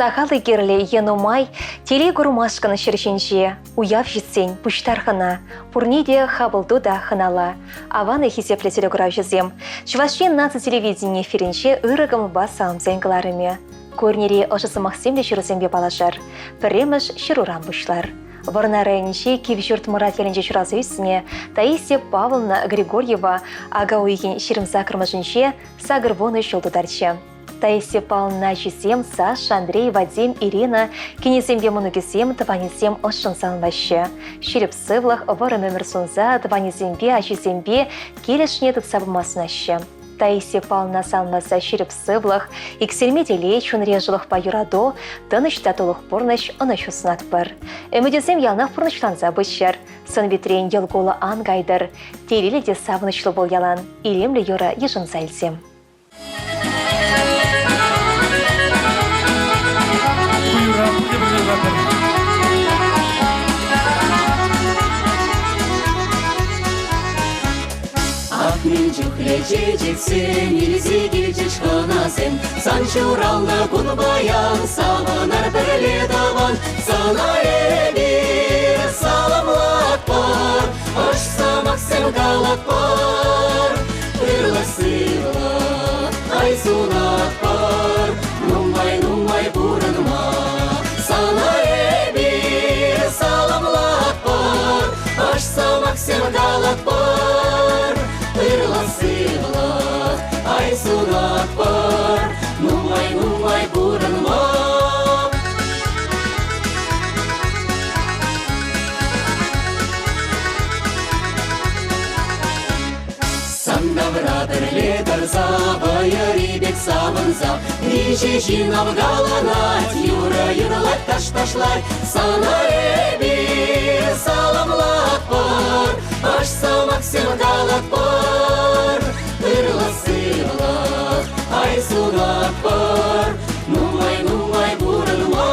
Сахал-и кирлӗ е нумай, телей курмашкӑн ҫӗр ҫинче, уяв ҫитсен пуҫтар хӑна, пурне те хапӑлту та хӑнала. Аван-и хисеплӗ телекуравҫӑсем, Чӑваш Ен наци телевидени эфирӗнче ырӑ кӑмӑлпа саламсен кӑларӑмӗ. Ку эрнери ӑшӑ сӑмахсемлӗ ҫырусемпе паллашар. Пӗрремӗш ҫыруран пуҫлар. Вӑрнар районӗнчи Кивҫурт Мӑрат ялӗнче ҫуралса ӳснӗ Таисия Павловна Григорьева ака уйӑхӗн 28-мӗшӗнче 80 ҫул тутарчӗ. Таисия Павловна ачисем Саша, Андрей, Вадим, Ирина, кинӗсемпе мӑнукӗсем, тӑванӗсем ӑшшӑн саламлаҫҫӗ. Ҫирӗп сывлӑх, вӑрӑм ӗмӗр сунса тӑванӗсемпе, ачисемпе килӗшне тытса пыма сӑнаҫҫӗ. Таисия Павловна саламласа ҫирӗп сывлӑх, иксӗлми телей, чунри ӑшӑлӑхпа юрату, тӑнӑҫ та тулӑх пурнӑҫ, ӑнӑҫу сунатпӑр. Ӗмӗтӗсем яланах пурнӑҫланса пыччӑр. Сӑн-питрен йӑл-кулӑ ан кайтӑр. Телейлӗ те савӑнӑҫлӑ пул ялан. Илемлӗ юрӑ йышӑнса илсем. Ах, мӗн чухлӗ чечексем илсе килчӗҫ хӑнасем, Сан ҫуралнӑ кун паян, савӑнар пӗрле тӑван. Сана эпир саламлатпӑр, ӑш сӑмахсем калатпӑр. Ырлӑх-сывлӑх ай сунатпӑр, нумай-нумай пурӑнма. Сана эпир саламлатпӑр, ӑш сӑмахсем калатпӑр. Ырлӑх-сывлӑх ай сунатпӑр, нумай-нумай пурӑнма. Сан тавра пӗрле тӑрса, вӑйӑри пек савӑнса, Миҫе ҫын авкаланать, юрӑ юрлать, таш ташлать. Сана эпир саламлатпӑр, ӑш сӑмахсем калатпӑр. Ырлӑх-сывлӑх ай сунатпӑр, нумай-нумай пурӑнма.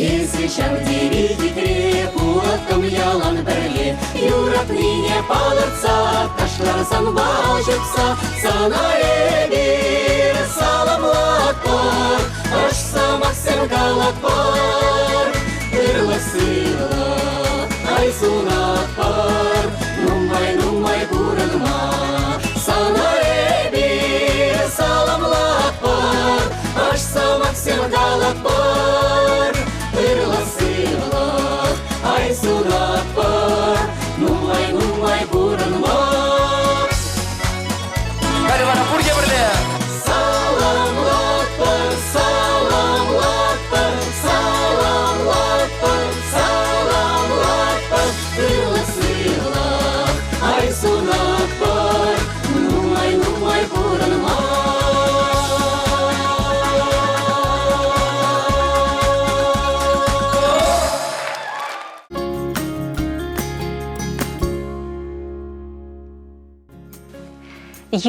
Эсӗ ҫав тери хитре, пулӑттӑм ялан пӗрле. Юратнине палӑртса, ташлар санпа ҫупса. Сана эпир саламлатпӑр, ӑш сӑмахсем калатпӑр. Ырлӑх-сывлӑх ай сунатпӑр, нумай-нумай пурӑнма. Сана эпир саламлатпӑр, ӑш сӑмахсем калатпӑр. Ырлӑх-сывлӑх ай сунатпӑр, нумай-нумай пурӑнма. Халӗ вара пурте пӗрле. Саламлатпӑр, саламлатпӑр, саламлатпӑр, саламлатпӑр, ырлӑх-сывлӑх ай сунатпӑр, нумай-нумай пурӑнма.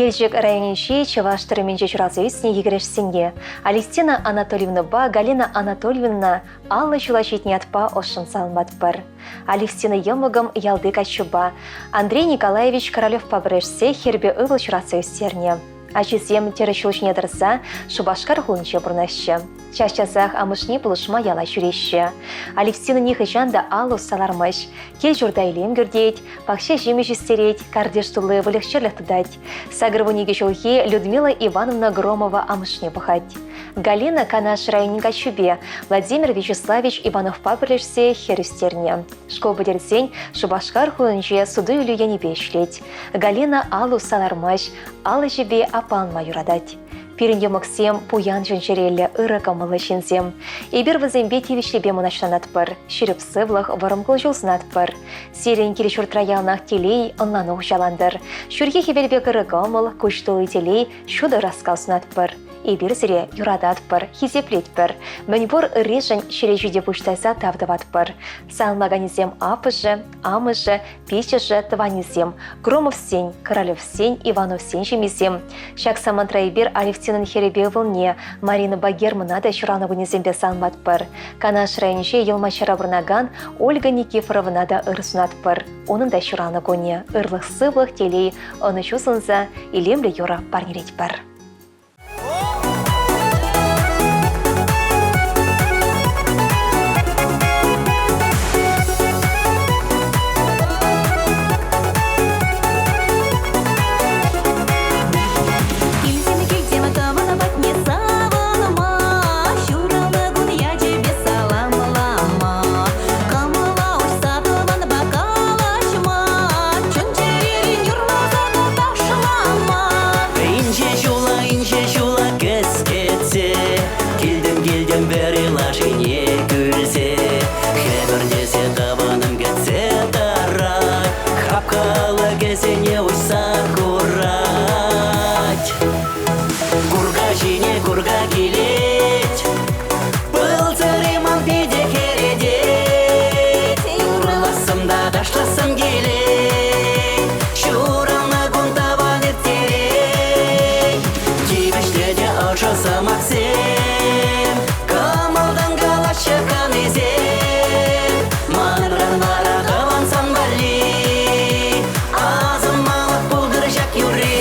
Елчӗк районӗнчи Чӑваш Тӑрӑмӗнче ҫуралса ӳснӗ йӗкӗрешсене Алевтина Анатольевнӑпа Галина Анатольевна 50 ҫула ҫитнӗ ятпа ӑшшӑн саламлатпӑр. Алевтина йӑмӑкӑм ялти каччӑпа Андрей Николаевич Королевпа пӗрлешсе хӗрпе ывӑл ҫуратса ӳстернӗ. Ачисем тӗрӗс ҫул ҫине тӑрса Шупашкар хулинче пурӑнаҫҫӗ. Час-часах амӑшне пулӑшма яла ҫӳреҫҫӗ. Алевтина нихӑҫан та алӑ усса лармасть. Кил-ҫурта илем кӳртет, пахча ҫимӗҫ ӳстерет, картиш тулли выльӑх-чӗрлӗх тытать. 82 ҫулхи Людмила Ивановна Громова амӑшне пӑхать. Галина Канаш районӗн каччипе Владимир Вячеславович Ивановпа пӗрлешсе хӗр ӳстернӗ. Шкул пӗтерсен Шупашкар хулинче суту-илӳ енӗпе ӗҫлет. Галина алӑ усса лармасть, ал ӗҫӗпе аппаланма юратать. Пирӗн йӑмӑксем пуян чун-чӗреллӗ, ырӑ кӑмӑллӑ ҫынсем. Эпир вӗсемпе тивӗҫлипе мӑнаҫланатпӑр, ҫирӗп сывлӑх, вӑрӑм кун-ҫул сунатпӑр. Сирӗн кил-ҫуртра яланах телей, ӑнлану хуҫалантӑр. Ҫурхи хӗвел пек ырӑ кӑмӑл, куҫ тулли телей, ҫутӑ ӑраскал сунатпӑр. Эпир сире юрататпӑр, хисеплетпӗр. Мӗнпур ырришӗн ҫӗре ҫити пуҫ тайса тав тӑватпӑр. Саламлаканӗсем аппӑшӗ, амӑшӗ, пиччӗшӗ, тӑванӗсем, Громовсен, Королевсен, Ивановсен ҫемйисем. Ҫак самантра эпир Алевтинӑн хӗрӗпе ывӑлне, Маринӑпа Германа та ҫуралнӑ кунӗсемпе саламлатпӑр. Канаш районӗнче Йӑлмаччара пурӑнакан Ольга Никифоровӑна та ыр сунатпӑр. Унӑн та ҫуралнӑ кунӗ ырлӑх-сывлӑх, телей, ӑнӑҫу сунса илемлӗ юрӑ парнелетпӗр. Килсем, килсем тӑван патне савӑнма, ҫуралнӑ кун ячӗпе саламлама, кӑмӑла уҫса тӑванпа калаҫма, чун-чӗререн юрласа та ташлама. Инҫе ҫула, инҫе ҫула кӗскетсе Килтӗм, килтӗм вӗри лашине кӳлсе Хӗпӗртесе тӑванӑм кӗтсе тӑрать Хапха алӑкӗсене уҫса курать Курка ҫине курка килет Пыл сӑри ман питӗ хӗретет Юрлассӑм та ташлассӑм килет Ҫуралнӑ кун тӑван ирттерет Тивӗҫлӗ те ӑшӑ сӑмахсем Кӑмӑлтан калаҫҫӗ хӑнисем Манран вара тӑван сан валли Асӑнмалӑх пултӑр ҫак юрри.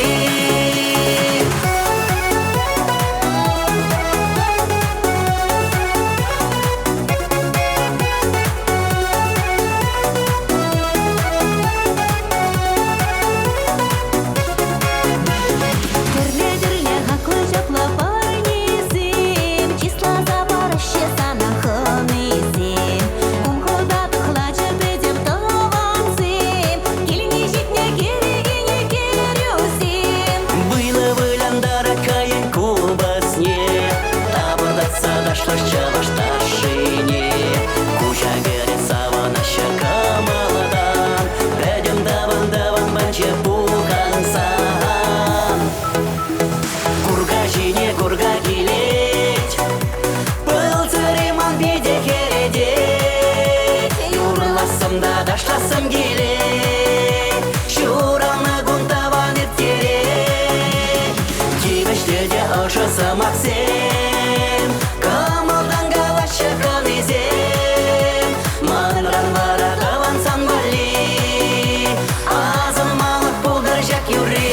Тӗрлӗ-тӗрлӗ хаклӑ ҫапла парнесем Чысласа параҫҫӗ сана хӑнисем. Кум-хӑта тӑхлачӑ пӗтӗм тӑвансем, Килне ҫитнӗ кӗрекене кӗрӳсем. Вылӑ вылянтарать хӑйӗн купӑсне, Тапӑртатса ташлать чӑваш ташшине. Куҫа кӗрет савӑнаҫҫӗ кӑмӑлтан, Пӗтӗм тӑван-тӑван панчӗ пухӑнсан. Курка ҫине курка килет, Пыл сӑри ман питӗ хӗретет. Юрлассӑм та ташлассӑм килет, Ҫуралнӑ кун тӑван ирттерет. Тивӗҫлӗ те ӑшӑ сӑмахсем, Кӑмӑлтан калаҫҫӗ хӑнисем. Манран вара тӑван сан валли Асӑнмалӑх пултӑр ҫак юрри.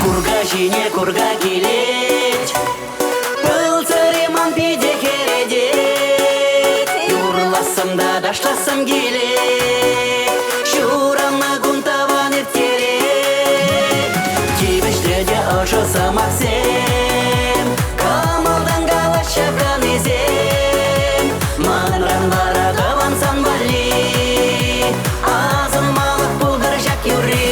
Курка ҫине курка килет, Пыл сӑри ман питӗ хӗретет. Юрлассӑм та ташлассӑм килет, Ҫуралнӑ кун тӑван ирттерет. Тивӗҫлӗ те ӑшӑ сӑмахсем, Кӑмӑлтан калаҫҫӗ хӑнисем. Манран вара тӑван сан валли Асӑнмалӑх пултӑр ҫак юрри.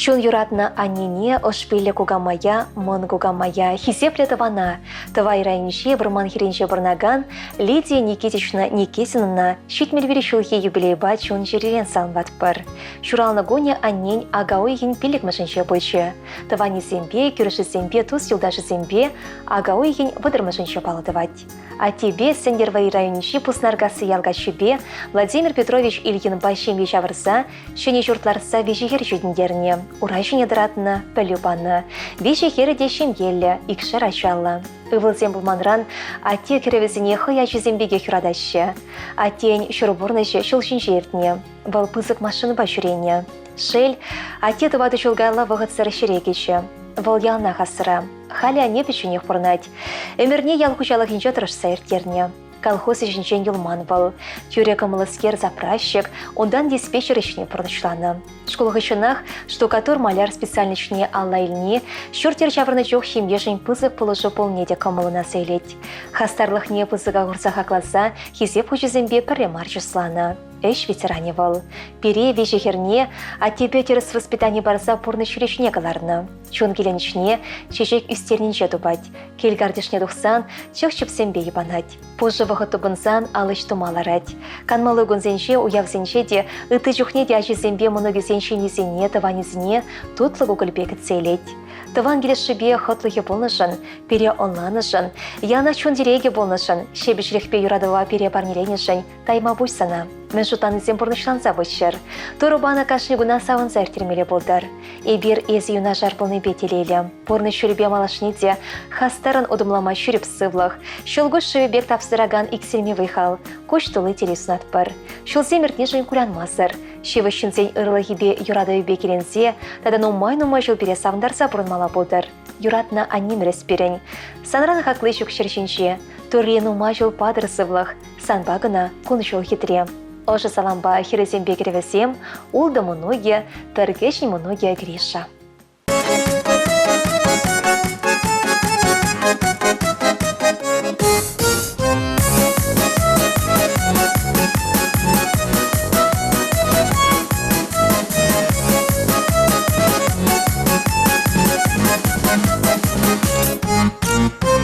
Чун юратнӑ аннене, ӑшпиллӗ кукамая, мӑн кукамая, хисеплӗ тӑвана, Тӑвай районӗнчи вӑрман хӗрринче пурӑнакан Лидия Никитична Никитинӑна 71 ҫулхи юбилейпа чун-чӗререн саламлатпӑр. Ҫуралнӑ кунӗ аннен ака уйӑхӗн пиллӗкмӗшӗнче пулчӗ. Тӑванӗсемпе, кӳршисемпе, тус-юлташӗсемпе ака уйӑхӗн вӑтӑрмӗшӗнче паллӑ тӑвать. Аттепе Сӗнтӗрвӑрри районӗнчи Пуснаркасси ял каччипе Владимир Петрович Ильинпа ҫемье ҫавӑрса ҫӗнӗ ҫурт лартса виҫӗ хӗр ҫитӗнтернӗ. Ура ҫине тӑратнӑ, пӗлӳ панӑ. Виҫӗ хӗрӗ те ҫемьеллӗ, икшер ачаллӑ. Ывӑлсем пулманран атте кӗрӗвӗсене хӑй ачисем пекех юратаҫҫӗ. Аттен ҫур пурнӑҫӗ ҫул ҫинче иртнӗ. Вӑл пысӑк машинӑпа ҫӳренӗ. Шел, атте тӑватӑ ҫул каялла вӑхӑтсӑр ҫӗре кӗчӗ. Вӑл яланах асра. Халӗ анне пӗчченех пурӑнать. Ӗмӗрне ял хуҫалӑхӗнче тӑрӑшса ирттернӗ. Колхоз ӗҫӗнчен юлман вӑл. Тӳрӗ кӑмӑллӑскер заправщик, унтан диспетчер ӗҫне пурнӑҫланӑ. Шкул хыҫҫӑнах штукатур-маляр специальноҫне алла илни ҫурт-йӗр ҫавӑрнӑ чух ҫемьешӗн пысӑк пулӑшу пулни те кӑмӑллӑн аса илет. Хастарлӑхне пысӑка хурса хакласа хисеп хучӗсемпе пӗрре мар чысланӑ. Ӗҫ ветеранӗ вӑл. Пире виҫӗ хӗрне аттепе тӗрӗс воспитани парса пурнӑҫ ҫӳлӗ кӑларнӑ. Чун киленӗҫне чечек ӳстернинче тупать. Кил картишне тухсан чӑх-чӗпсемпе йӑпанать. Пушӑ вӑхӑт тупӑнсан ал ӗҫ тума ларать. Канмалли кунсенче, уявсенче те, ытти чухне те ачисемпе мӑнукӗсен ҫемйисене, тӑванӗсене тутлӑ кукӑльпе кӗтсе илет. Тӑван килӗшӳпе хӑтлӑхӗ пулнӑшӑн, пире ӑнланӑшӑн, яланах чун тӗрекӗ пулнӑшӑн, ҫепӗҫлӗхпе юратӑва пире парнеленӗшӗн тайма пуҫ сана. Мӗн шутланисем пурнӑҫланса пыччӑр. Турӑ панӑ кашни куна савӑнса ирттермелле пултӑр. Эпир эсӗ юнашар пулнипе телейлӗ. Пурнӑҫ ҫулӗпе малашне те хастаррӑн утӑмлама ҫирӗп сывлӑх, ҫӑлкуҫ шывӗ пек тапса тӑракан иксӗлми вӑй-хал, куҫ тулли телей сунатпӑр. Ҫулсем иртнишӗн кулянмасӑр, ҫывӑх ҫынсен ырлӑхӗпе юратӑвӗпе киленсе тата нумай-нумай ҫул пире савӑнтарса пурӑнмалла пултӑр. Юратнӑ аннемӗр эс пирӗн. Санран хакли ҫук ҫӗр ҫинче. Турри нумай ҫул патӑр сывлӑх, санпа кӑна кун-ҫул хитре. Ӑшӑ салампа хӗрӗсемпе кӗрӗвӗсем, ултӑ мӑнукӗ, пӗр кӗҫӗн мӑнукӗ Гриша.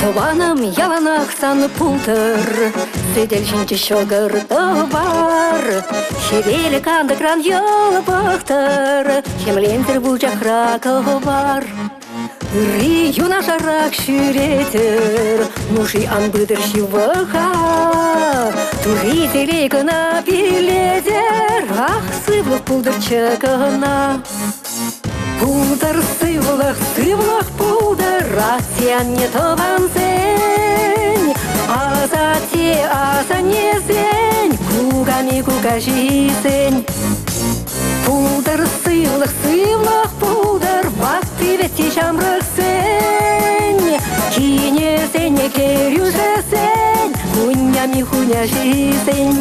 Тӑванӑм яланах сан пултӑр, сӗтел ҫинче ҫӑкӑр тӑвар. Хӗвел кантӑкран йӑл пӑхтӑр, хӗмлентӗр вучахра кӑвар. Ырри юнашарах ҫӳретӗр, нуши ан пытӑр ҫывӑха. Турри телей кӑна пиллетӗр, ах, сывлӑх пултӑрччӗ кӑна. Пултӑр сывлӑх, сывлӑх пултӑр, атте-анне тӑвансен, асатте асаннесен, куками кукаҫисен. Пултӑр сывлӑх, сывлӑх пултӑр, ватти-вӗтти ҫамрӑксен, кинӗсене кӗрӳшӗсен, хунями хуняҫисен.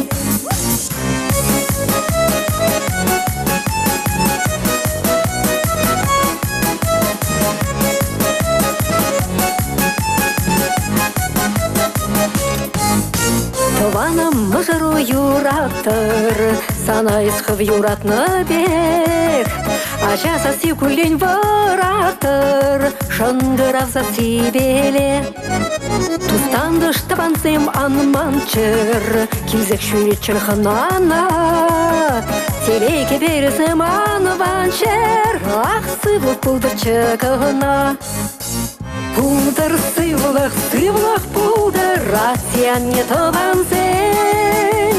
Тӑванӑм мӑшӑру юраттӑр, сана эс хӑв юратнӑ пек. Ача сасси куллен вӑраттӑр, шӑнкӑрав сассипеле. Тус-тантӑш тӑвансем ан манччӑр, килсех ҫӳреччӗр хӑнана. Телей кӗперӗсем ан ванччӑр, ах, сывлӑх пултӑрччӗ кӑна. Пултӑр сывлӑх, сывлӑх пултӑр, атте-анне тӑвансен,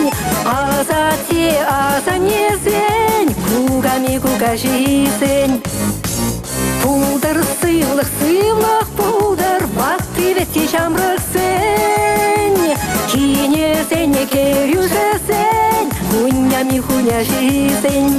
асатте асаннесен, куками кукаҫисен. Пултӑр сывлӑх, сывлӑх пултӑр, ватти-вӗтти ҫамрӑксен, кинӗсен, кӗрӳшӗсен, хунями хуняҫисен.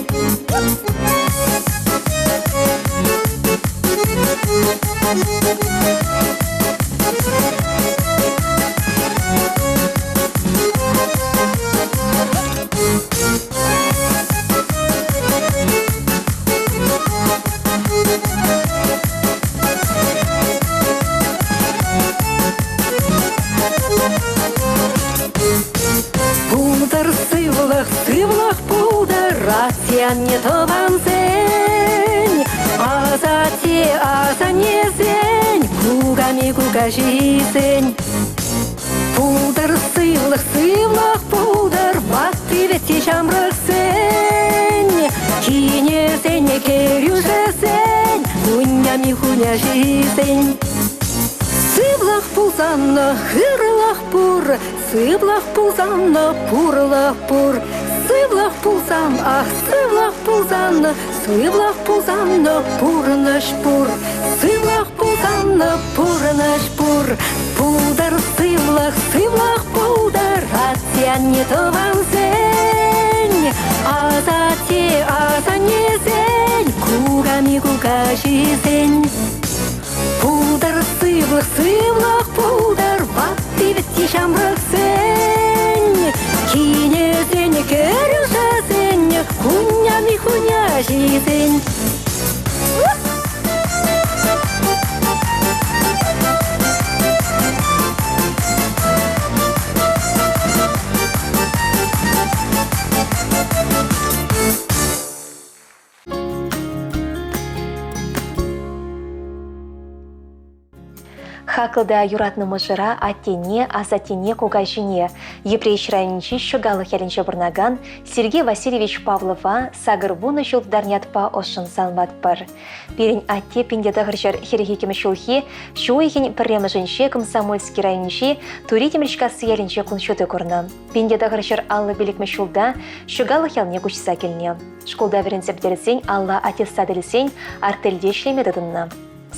Пултӑр сывлӑх, сывлӑх пултӑр, атте-анне тӑвансен, асатте асаннесен, куками кукаҫисен. Пултӑр сывлӑх, сывлӑх пултӑр, ватти-вӗтти ҫамрӑксен, кинӗсен, кӗрӳшӗсен, хунями хуняҫисен. Сывлӑх пулсан хырлӑх пур, сывлӑх пулсан пурлӑх пур, сывлӑх. пулсан, ах, сывлӑх пулсан, сывлӑх пулсан, пурнӑҫ пур. Сывлӑх пулсан, пурнӑҫ пур. Пултӑр сывлӑх, сывлӑх пултӑр, атте-анне тӑвансен. Асатте, асаннесен, куками кукаҫисен. Пултӑр сывлӑх, сывлӑх пултӑр, ватти-вӗтти ҫамрӑксен. Кинӗсен, кӗрӳшӗсен, хунями хуняҫисен. Хаклӑ та юратнӑ мӑшӑра аттене, асаттене, кукаҫине Йӗпреҫ районӗнчи Ҫӑкалӑх ялӗнче пурӑнакан Сергей Васильевич Павлова 80 ҫул тутарнятпа ӑшшӑн саламлатпӑр. Пирӗн атте 1942 ҫулхи ҫу уйӑхӗн пӗрремӗшӗнче Комсомольски районӗнчи Тури Тимӗрҫкасси ялӗнче кун ҫути курнӑ. 1955 ҫулта Ҫӑкалӑх ялне куҫса килнӗ. Шкулта вӗренсе пӗтерсен алла аттестат илсен артельте ӗҫлеме тытӑннӑ.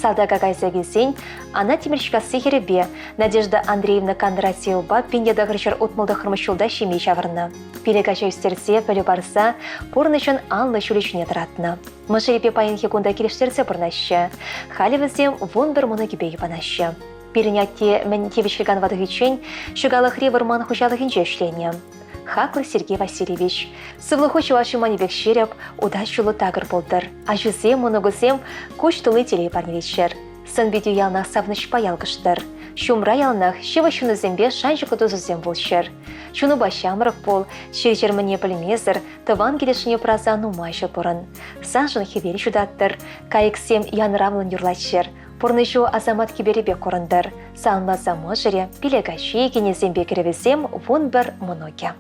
Салтака кайса килсен Ана Тимӗрҫкасси хӗрӗпе Надежда Андреевна Кондратьевӑпа 1969 ҫулта ҫемье ҫавӑрнӑ. Пилӗк ача ӳстерсе, пӗлӳ парса пурнӑҫӑн анлӑ ҫулӗ ҫине тӑратнӑ. Мӑшӑрӗпе паянхи кун та килӗштерсе пурӑнаҫҫӗ. Халӗ вӗсем 11 мӑнукӗпе йӑпанаҫҫӗ. Пирӗн атте мӗн тивӗҫлӗ канӑва тухиччен Ҫӑкалӑхри вӑрман хуҫалӑхӗнче ӗҫленӗ. Хаклӑ Сергей Васильевич, сывлӑху чӑваш юманӗ пек ҫирӗп, утас ҫулу такӑр пултӑр. Аҫусем, мӑнукусем куҫ тулли телей парнелеччӗр. Сӑн-питӳ яланах савӑнӑҫпа ялкӑштӑр. Ҫумра яланах ҫывӑх ҫыннусемпе шанчӑклӑ тусусем пулччӑр. Чунупа ҫамрӑк пул, чир-чӗр мӗнне пӗлмесӗр тӑван килӗшне упраса нумай ҫул пурӑн. Саншӑн хӗвел ҫутаттӑр, кайӑксем янӑравлӑн юрлаччӑр. Пурнӑҫу асамат кӗперӗпе курӑнтӑр. Саламласа мӑшӑрӗ, пилӗк ачи, кинӗсемпе кӗрӗвӗсем 11 мӑнукӗ.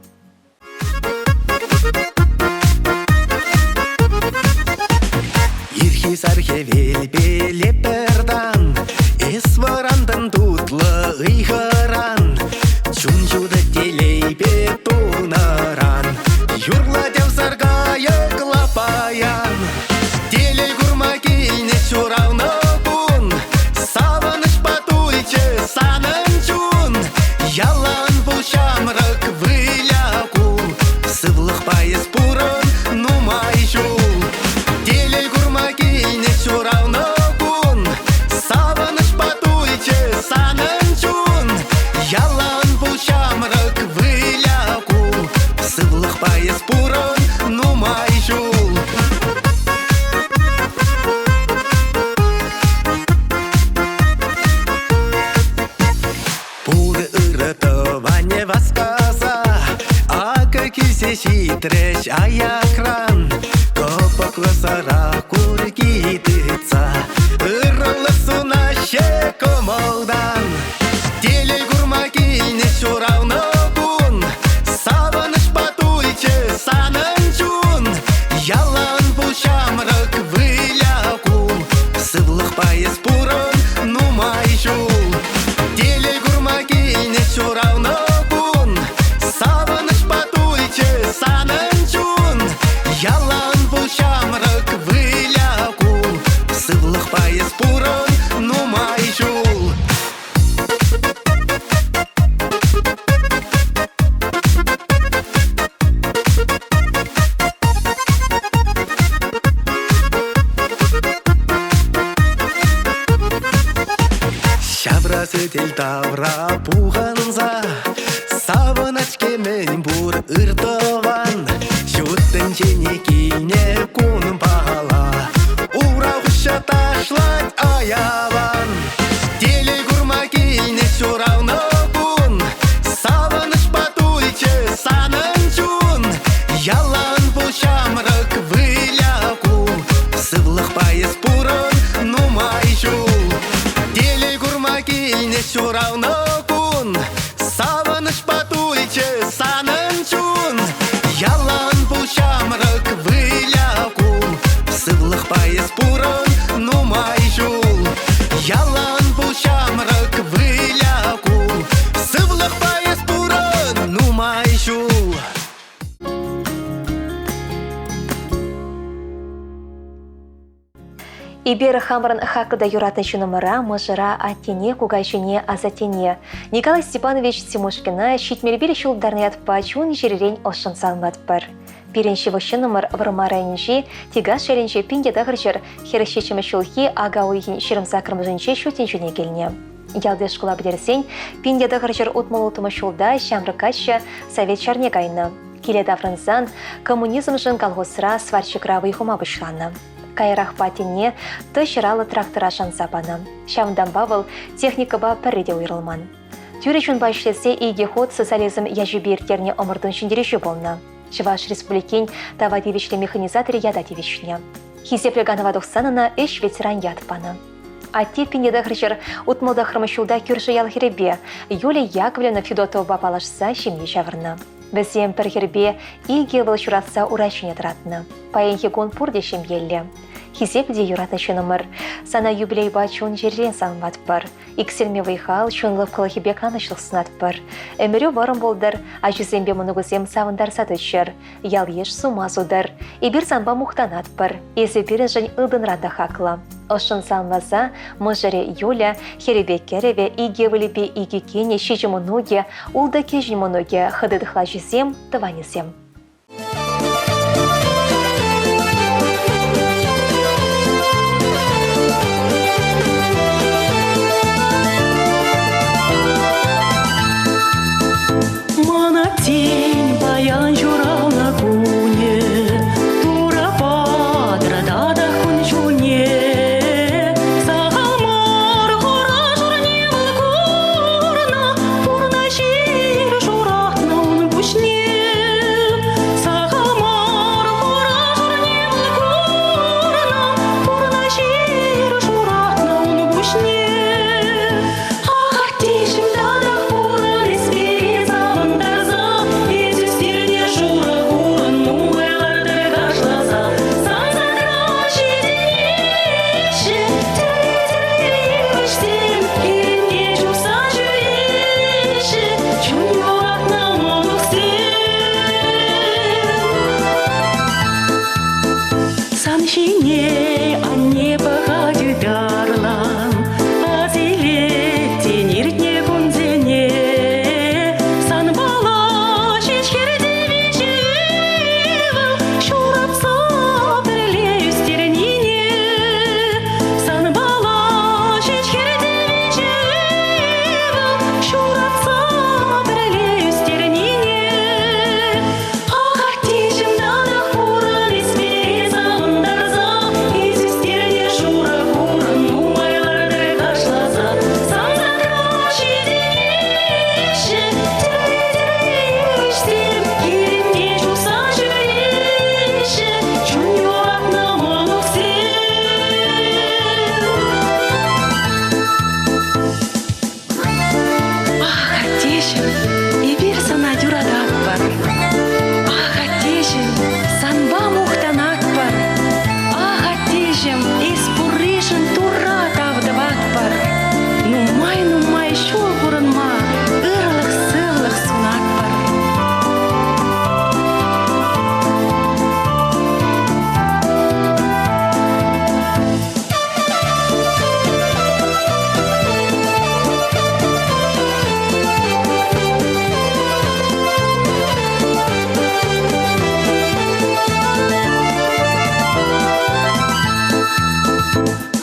Ирхи сар хӗвелпеле пӗртан Эс вӑрантӑн тутлӑ ыйхӑран Чун ҫутӑ телейпе тулнӑран Юрлать ав саркайӑк лапаян Телей курма килнӗ ҫуралнӑ кун Савӑнӑҫпа тулчӗ санӑн чун Ялан пул ҫамрӑк выля кул Сывлӑхпа эс пурӑн нумай ҫул Телей курма килнӗ ҫуралнӑ кун Савӑнӑҫпа тулчӗ санӑн чун Ялан пул ҫамрӑк выля кул Сывлӑхпа эс пурӑн нумай ҫул. Пур ырӑ тӑванӗ васкаса акӑ килсе ҫитрӗҫ аякран. Кӑпӑклӑ сӑра курки тытса ырӑлӑх сунаҫҫӗ кӑмӑлтан. Телей курма килнӗ ҫуралнӑ кун Савӑнӑҫпа тулчӗ санӑн чун Ялан пул ҫамрӑк выля кул Сывлӑхпа эс пурӑн нумай ҫул Телей курма килнӗ ҫуралнӑ кун Савӑнӑҫпа тулчӗ санӑн чун Ялан пул ҫамрӑк выля кул Сывлӑхпа эс пурӑн нумай ҫул. Ҫавра сӗтел тавра пухӑнса Савӑнать-ҫке мӗн пур ыр тӑван Ҫут тӗнчене килнӗ кунпала Ура хуҫа ташлать аялан Телей курма килнӗ ҫуралнӑ кун Савӑнӑҫпа тулчӗ санӑн чун Ялан пул ҫамрӑк выля кул Сывлӑхпа эс пурӑн нумай ҫул Телей курма килнӗ ҫуралнӑ кун Савӑнӑҫпа тулчӗ санӑн чун Ялан пул ҫамрӑк выля кул Сывлӑхпа эс пурӑн нумай ҫул Ялан пул ҫамрӑк выля кул Сывлӑхпа эс пурӑн нумай ҫул. Эпир хамӑрӑн хаклӑ та юратнӑ ҫыннӑмӑра, мӑшӑра, аттене, кукаҫине, асаттене Николай Степанович Тимошкина 71 ҫул тӑрнӑ ятпа чун-чӗререн ӑшшӑн саламлатпӑр. Пирӗн ҫывӑх ҫыннӑмӑр Вӑрмар районӗнчи Тикаш ялӗнче 1947 ҫулхи ака уйӑхӗн 28-мӗшӗнче ҫут тӗнчене килнӗ. Ялти шкула пӗтерсен 1966 ҫулта ҫамрӑк каччӑ совет ҫарне кайнӑ. Киле таврӑнсан коммунизмшӑн колхозра сварщикра вӑй хума пуҫланӑ. Каярахпа тинне тӑ ҫӑраллӑ трактора шанса панӑ. Ҫавӑнтанпа вӑл техникӑпа пӗрре те уйрӑлман. Тӳрӗ чунпа ӗҫлесе икӗ хут социализм ячӗпе ирттернӗ ӑмӑртун ҫӗнтерӳҫи пулнӑ. Чӑваш Республикин тава тивӗҫлӗ механизаторӗ ята тивӗҫнӗ. Хисеплӗ канӑва тухсан ӑна ӗҫ ветеран ят панӑ. Атте 1969 ҫулта кӳршӗ ял хӗрӗпе Юлия Яковлевна Федотовӑпа паллашса ҫемье ҫавӑрнӑ. Вӗсем пӗр хӗрпе икӗ ывӑл ҫуратса ура ҫине тӑратнӑ. Паянхи кун пурте ҫемьеллӗ. Хисеплӗ те юратнӑ ҫыннӑмӑр, сана юбилейпа чун-чӗререн саламлатпӑр. Иксӗлми вӑй-хал, чун лӑпкӑлӑхӗпе канӑҫлӑх сунатпӑр. Ӗмӗрӳ вӑрӑм пултӑр, ачусемпе мӑнукусем савӑнтарса тӑччӑр, ял-йыш сума сутӑр. Эпир санпа мухтанатпӑр, эсӗ пирӗншӗн ылтӑнран та хаклӑ. Ӑшшӑн саламласа мӑшӑрӗ Юля, хӗрӗпе кӗрӗвӗ, икӗ ывӑлӗпе икӗ кинӗ, ҫичӗ мӑнукӗ, ултӑ кӗҫӗн мӑнукӗ, хытӑ тӑхлачисем, тӑванӗсем. Мана тен паян ҫуралнӑ кунӗ Турӑ патӑр татах кун-ҫулне. Сахал мар хура-шурне вӑл курнӑ, Пурнӑҫ ир шуратнӑ ун пуҫне. Сахал мар хура-шурне вӑл курнӑ, Пурнӑҫ ир шуратнӑ ун пуҫне. Ахӑртнишӗн татах пурӑн эс пире савӑнтарса, Эс ӳстернӗ шурӑ хурӑн нумай лартӑр кашласа. Сан садра ҫитӗнеҫҫӗ тӗрлӗ-тӗрлӗ йывӑҫсем, Хирӗнте чупса ҫӳреҫҫӗ чун юратнӑ мӑнуксем. Сан ҫине анне пӑхать ытарлан, Ас илет иртнӗ кунсене. Санпала ҫеҫ хӗрте виҫӗ ывӑл ҫуратса пӗрле ӳстернине. Санпала ҫеҫ хӗрте виҫӗ ывӑл ҫуратса пӗрле ӳстернине. Ахӑртнишӗн татах пурӑн эс пире савӑнтарса, Эс ӳстернӗ шурӑ хурӑн нумай лартӑр кашласа. Сан садра ҫитӗнеҫҫӗ тӗрлӗ-тӗрлӗ йывӑҫсем, Килӗнте чупса ҫӳреҫҫӗ чун юратнӑ мӑнуксем. Ах, аттеҫӗм, эпир сана юрататпӑр. Ах, аттеҫӗм, санпа мухтанатпӑр. Ах, аттеҫӗм, эс пурришӗн Турра тав тӑватпӑр. Нумай-нумай ҫул пурӑнма ырлӑх-сывлӑх сунатпӑр.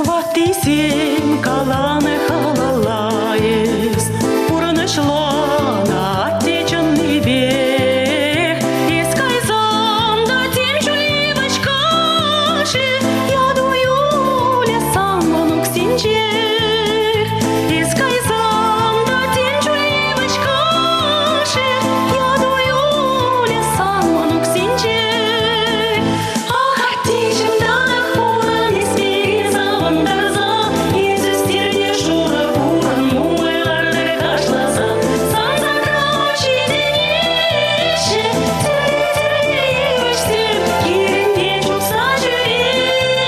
Ваттисем каланӑ халалла эс, пурнӑҫланӑ атте чӑннипех. Эс кайсан та тем чуль йывӑҫ кашӗ, яту юлӗ сан мӑнуксенчех. Эс кайсан та тем чуль йывӑҫ кашӗ, яту юлӗ сан мӑнуксенчех. Ах, аттеҫӗм, татах пурӑн эс пире савӑнтарса, Эс ӳстернӗ шурӑ хурӑн нумай лартӑр кашласа. Сан садра ҫитӗнеҫҫӗ тӗрлӗ-тӗрлӗ йывӑҫсем, Хирӗнте чупса ҫӳреҫҫӗ.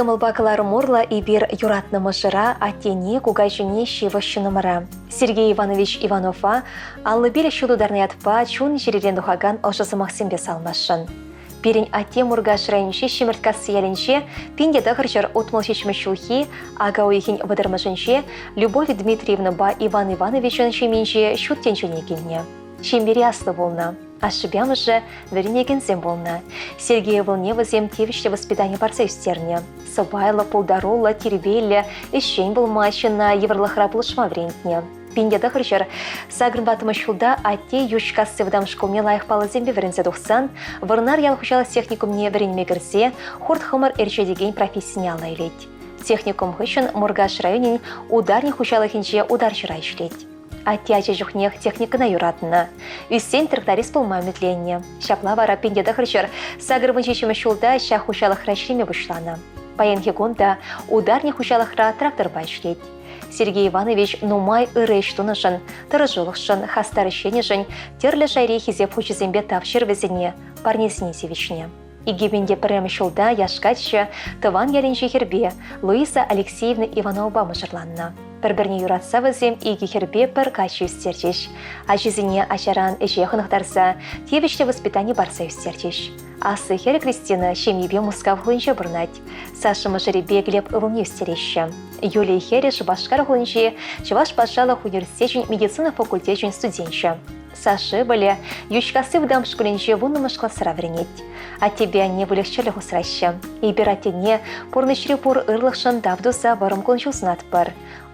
кӑмӑлпа кӑларӑм урлӑ эпир юратнӑ мӑшӑра, аттене, кукаҫине ҫывӑх ҫыннӑмӑра, Сергей Иванович Иванова 55 ҫул тутарнӑ ятпа чун-чӗререн тухакан ӑшӑ сӑмахсемпе салмасшӑн. Пирӗн атте Муркаш районӗнчи Ҫӗмӗрткасси ялӗнче 1967 ҫулхи ака уйӑхӗн вӑтӑрмӗшӗнче Любовь Дмитриевнӑпа Иван Ивановичӑн ҫемйинче ҫут тӗнчене килнӗ. Ҫемьере аслӑ пулнӑ. Ашшӗпе амӑшӗ вӗренекенсем пулнӑ. Сергей ывӑлне вӗсем тивӗҫлӗ воспитани парса ӳстернӗ. Сӑпайлӑ, пултаруллӑ, тирпейлӗ, ӗҫчен пулма, ҫынна йывӑрлӑхра пулӑшма вӗрентнӗ. 1900 сакӑрпа ҫулта атте Йӳҫкасси вӑтам шкулне лайӑх паллӑсемпе вӗренсе тухсан Вӑрнар ял хуҫалӑх техникумне вӗренме кӗрсе хурт-хӑмӑр ӗрчетекен профессине алла илет. Техникум хыҫҫӑн Муркаш районӗн ударник хуҫалӑхӗнче утарҫӑра ӗҫлет. Атте ача чухнех техникӑна юратнӑ. Ӳссен тракторист пулма ӗмӗтленнӗ. Ҫапла вара 1987 ҫулта ҫак хуҫалӑхра ӗҫлеме пуҫланӑ. Паянхи кун та ударник хуҫалӑхра тракторпа ӗҫлет. Сергей Иванович нумай ырӑ ӗҫ тунӑшӑн, тӑрӑшулӑхшӑн, хастар ӗҫленӗшӗн тӗрлӗ шайри хисеп хучӗсемпе тав ҫырӑвӗсене, парнесене тивӗҫнӗ. 2001 ҫулта яш каччӑ тӑван ялӗнчи хӗрпе Луиза Алексеевна Ивановӑпа мӑшӑрланнӑ. Пӗр-пӗрне юратса вӗсем икӗ хӗрпе пӗр каччӑ ӳстерчӗҫ. Ачисене ачаран ӗҫе хӑнӑхтарса, тивӗҫлӗ воспитани парса ӳстерчӗҫ. Аслӑ хӗрӗ Кристина ҫемйипе Мускав хулинче пурӑнать. Саша мӑшӑрӗпе Глеб ывӑлне ӳстереҫҫӗ. Юлия хӗрӗ Шупашкар хулинчи Чӑваш патшалӑх университечӗн медицина факультечӗн студенчӗ. Саша ывӑлӗ Йӳҫкасси вӑтам шкулӗнче вуннӑмӗш класра вӗренет. Аттепе анне выльӑх-чӗрлӗх усраҫҫӗ. Эпир аттене пурнӑҫри пур ырлӑхшӑн тав туса вӑрӑм кун-ҫул сунатпӑр.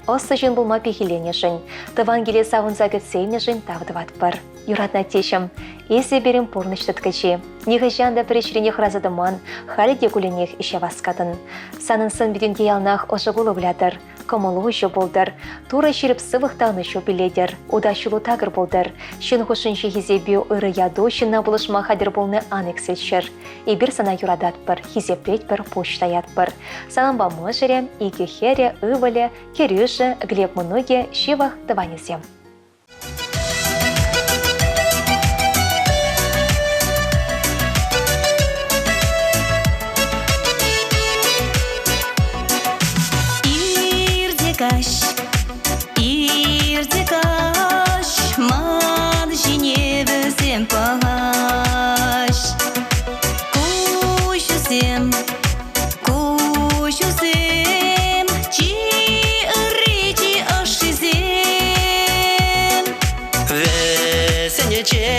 Ӑслӑ ҫын пулма пехилленӗшӗн, тӑван киле савӑнса кӗтсе илнӗшӗн тав тӑватпӑр. Юратнӑ аттеҫӗм, эсӗ пирӗн пурнӑҫ тыткӑчи. Нихӑҫан та пӗр ӗҫрен хӑраса тӑман, халӗ те кулленех ӗҫе васкатӑн. Санӑн сӑн-питӳнте яланах ӑшӑ кулӑ вылятӑр. Кӑмӑлу уҫӑ пултӑр, Турӑ ҫирӗп сывлӑх та ӑнӑҫу пилетӗр, ута ҫулу такӑр пултӑр. Ҫын хушшинчи хисепӳ, ырӑ яту ҫынна пулӑшма хатӗр пулни ан иксӗлччӗр. Эпир сана юрататпӑр, хисеплетпӗр, пуҫ таятпӑр. Салампа мӑшӑрӗ, икӗ хӗрӗ, ывӑлӗ, кӗрӳшӗ, Глеб мӑнукӗ, ҫывӑх тӑванӗсем. Ирте каҫ, ирте каҫ, ман ҫине вӗсем пӑхаҫ. Куҫусем, куҫусем, чи ырри, чи ӑшшисем. Вӗсенче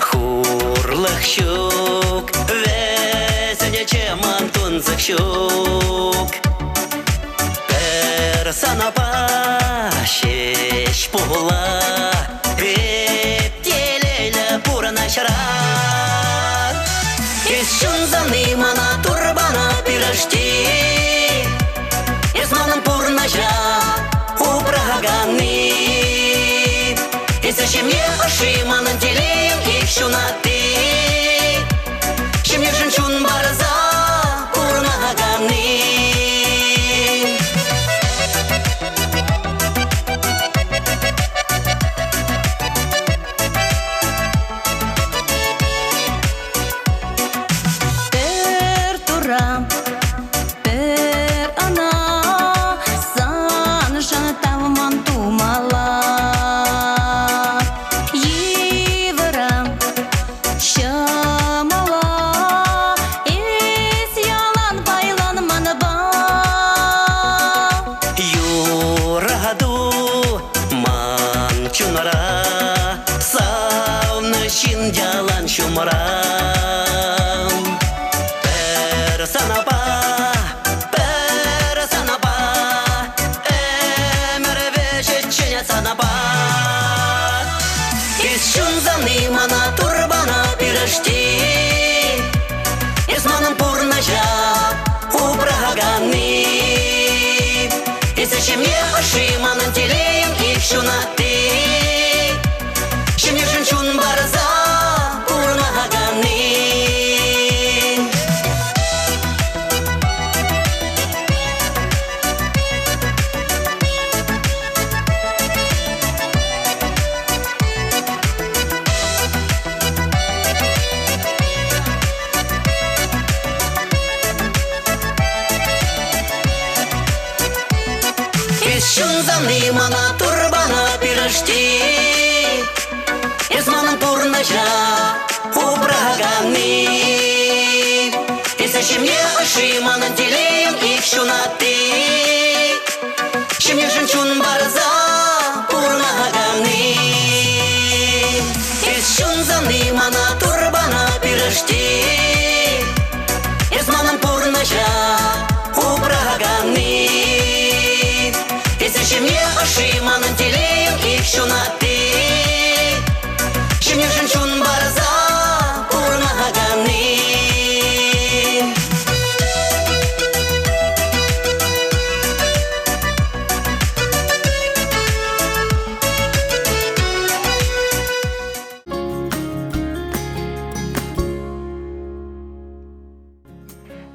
хурлӑх ҫук, вӗсенче ман тунсӑх ҫук. Пӗр санапа ҫеҫ пула эп телейлӗ пурӑнаҫра. Эс чунсани мана турбана пирӗшти, Эс манӑн пурнӑҫа упраканни. Эсӗ ҫемье ӑшши манӑн телейӗм ик ҫунатти. Ҫемьешӗн чун парса пурӑнаканни. Пӗр тура, пӗр ӑна саншӑн тавман тумалла. Йывӑра, ҫӑмӑла эс ялан пайлан манпа. Юрату ман чунра, савнӑ ҫын ялан ҫумра. Пӗр санапа, пӗр санапа, ӗмӗр вӗҫӗччен санапа. Эс чунсани мана турбана пирӗшти, Эс манӑн пурнӑҫа упраканни. Эсӗ ҫемье ӑшши манӑн телейӗм ик ҫунатти. Ҫемьешӗн чун парса пурӑнаканни. Эс ҫунсан-и мана турбана пирӗшти. Эс манӑн пурнӑҫа упраканни. Эсӗ ҫемье ӑшши, манӑн телейӗм ик ҫунатти. Ҫемьешӗн чун парса пурӑнаканни. Эс ҫунсан-и мана турбана пирӗшти. Эс манӑн пурнӑҫа упраканни. Эсӗ ҫемье ӑшши, манӑн телейӗм ик ҫунатти. Ҫемьешӗн чун парса пурӑнаканни.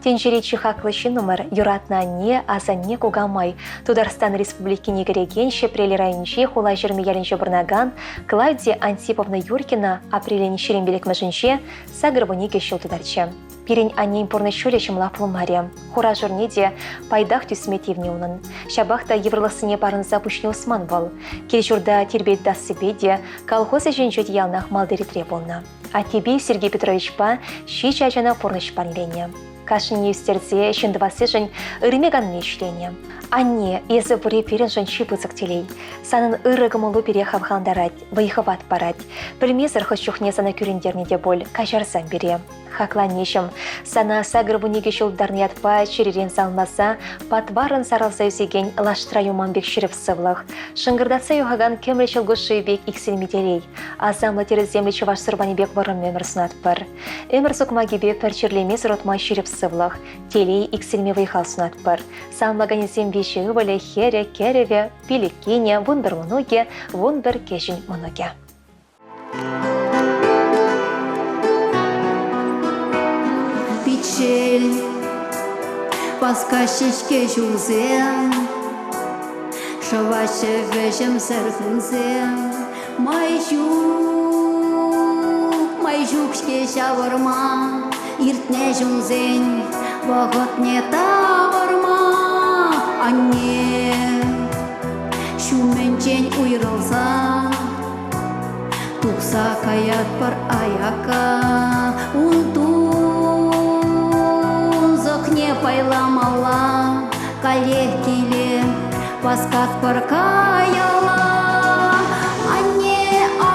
Тӗнчери чи хаклӑ ҫыннӑмӑр, юратнӑ анне, асанне, кукамай, Тутарстан Республикине кӗрекен Ҫӗпрел районӗнчи Хулаҫырми ялӗнче пурӑнакан Клавдия Антиповна Юркина апрелӗн 25-мӗшӗнче 82 ҫул тутарчӗ. Пирӗн аннен пурнӑҫ ҫулӗ ҫӑмӑлах пулмарӗ. Хура-шурне те пайтах тӳсме тивнӗ унӑн. Ҫапах та йывӑрлӑхсене парӑнса пуҫне усман вӑл. Кил-ҫурта тирпей тытассипе те, колхоз ӗҫӗнче те яланах малти ретре пулнӑ. Аттепе Сергей Петровичпа ҫич ачана пурнӑҫ парнеленӗ. Кашнине ӳстерсе ҫын тӑвассишӗн ырми-канми ӗҫленӗ. Анне, эсӗ пурри пирӗншӗн чи пысӑк телей. Санӑн ырӑ кӑмӑлу пире хавхалантарать, вӑй-хӑват парать. Пӗлмесӗр хӑш чухне сана кӳрентернӗ те пуль, каҫарсам пире. Хаклӑ аннеҫӗм, сана 82 ҫул тутарнӑ ятпа чӗререн салмаса патваррӑн сарӑлса ӳсекен лаштра юман пек ҫирӗп сывлӑх, шӑнкӑртатса юхакан кӗмӗл ҫӑлкуҫ шывӗ пек иксӗлми телей, асамлӑ тӗрӗсемлӗ чӑваш сурпанӗ пек вӑрӑм ӗмӗр сунатпӑр. Ӗмӗр сукмакӗпе пӗр чирлемесӗр утма ҫирӗп сывлӑх, телей иксӗлми вӑй-хал сунатпӑр. Саламлаканӗсем виҫӗ ывӑлӗ, хӗрӗ, кӗрӗвӗ, пилӗк кинӗ, 11 мӑнукӗ, 11 кӗҫӗн мӑнукӗ. Пичел, васкаҫҫӗ-ҫке ҫулсем, Шӑваҫҫӗ вӗҫӗмсӗр кунсем. Май ҫук, май ҫук-ҫке ҫавӑрма, Иртнӗ ҫулсен вӑхӑтне тавӑрма. Анне ҫумӗнчен уйрӑлса Тухса каятпӑр аякка, ун тунсӑхне пайламалла. Каллех киле васкатпӑр каялла. Анне,